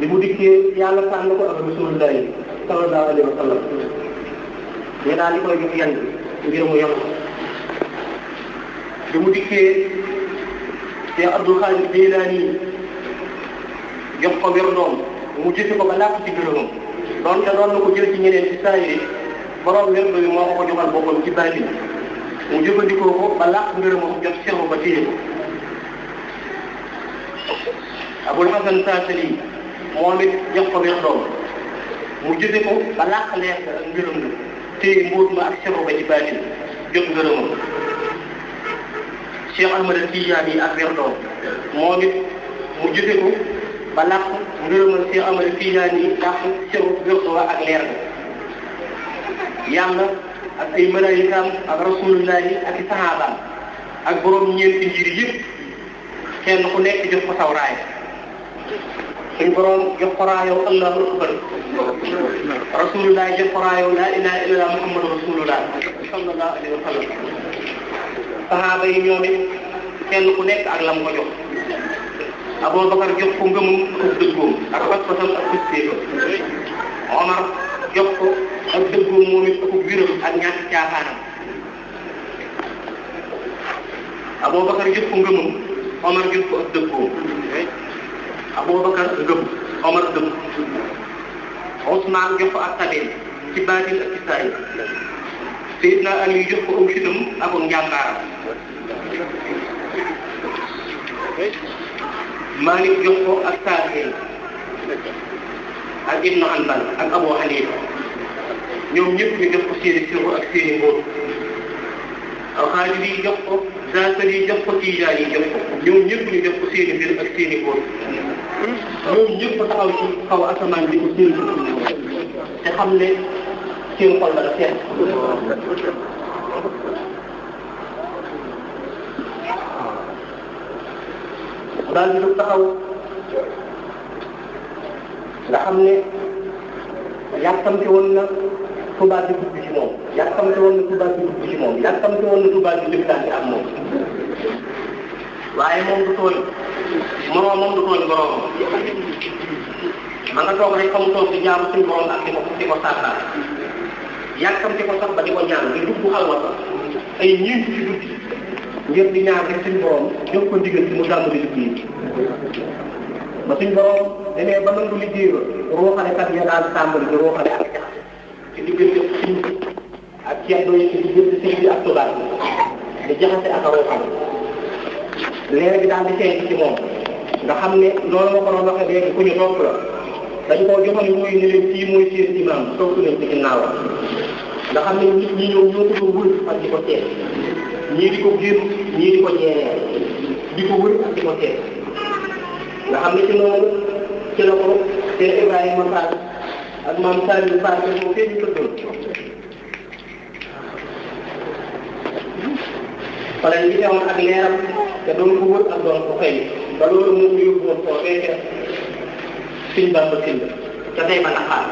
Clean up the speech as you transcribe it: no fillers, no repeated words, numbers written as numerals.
li mu dikkee yàlla tànn ko ak rasulullahi sallallahu alayhi wa sallam ñu daal di koy jox yan ngir mu yokk li mu dikkee Cheikh Abdul Xaadir Jilaani jox ko wér doom mu jëfe ko ba làkk ci gërëmam doon na ko jël ci ñeneen ci saa yi borom wér bi moo ko joxal boppam ci baatin mu jëfandikoo ko ba làkk ngërëmam jot seexu ba téye ko Abul Hasan Saasili moom it jox ko wér doom mu jëfe ko ba làkk leer ak ngërëm la téye mbóot ma ak seexu ba ci baatin jot ngërëmam Cheikh Ahmad Tijaani ak wér doom moom it mu jëfe ko ba làkk ngërëmal Cheikh Ahmad Tijaani làkk seexu wér ak leer la yàlla ak ay malaayikaam ak rasulullahi ak i saxaabaam ak borom ñeenti njir yëpp kenn ku nekk jox ko saw raay suñ borom jox ko raayow allahu akbar rasulullahi jox ko raayow laa ilaha illallah muhammadu rasulullah sallallahu alayhi wa sallam saxaaba yi ñoom it kenn ku nekk ak lam ko jox Abubakar jox ko ngëmum ak dëggoom ak pas-pasam ak pëstéefam Omar jox ko ak dëggoom moom it ak wiram ak ñàkk caaxaanam Abubakar jox ko ngëmum Omar jox ko ak dëggoom Abubakar ngëm Omar dëgg Ousmane jox ko ak tabeel ci baatin ak ci saay Seydina Ali jox ko aw fitam ak njàmbaaram Malik jox ko ak Saafi'i ak Ibnu Hanbal ak Abu Hanifa ñoom ñëpp ñu jox ko seeni sirru ak seeni mbóot Alxaadiri jox ko Zaasali jox ko Tijaani jox ko ñoom ñëpp ñu jox ko seeni mbir ak seeni mbóot ñoom ñëpp taxaw ci kaw asamaan bi ko séentu te xam ne seen xol ba la seet daal di lu taxaw nga xam ne yàkkamti woon na tubaab bi dugg ci moom yàkkamti woon na tubaab bi dugg ci moom yàkkamti woon na tubaab bi jëflante ak moom waaye moom du tooñ moroomam du tooñ boroomam ma nga toog rek fa mu toog di jaamu suñu borom ak di ko saataan yàkkamti ko sax ba di ko ñaan di dugg xalwa sax ay ñeent ci guddi ngir di ñaan rek suñu borom jox ko ndigal ci mu gàmm di liggéey ba suñu borom demee ba nangu liggéey ba ruuxalekat ya daal tàmbali di ruuxale ak jax ci diggante siñ bi ak ceeb doy ci diggante siñ bi ak tubaab bi di jaxase ak a ruuxale leer bi daal di feeñ ci moom nga xam ne noonu ma ko doon waxee léegi ku ñu topp la dañu koo joxoon muy ne leen fii mooy seen imam topp leen ci ginnaawam nga xam ne nit ñi ñëw ñoo ko doon wër ak di ko seet ñii di ko génn ñii di ko jeeree di ko wër ak di ko seet nga xam ne ci noonu ci la ko Cheikh Ibrahima Fall ak maam Saliou Fall moom fee ñu tëddoon fa lañ gisee woon ak leeram te doon ko wër ak doon ko xëy ba loolu moom ñu yóbbu woon koo fee suñ Bamba Sylla ca tey ba naqaar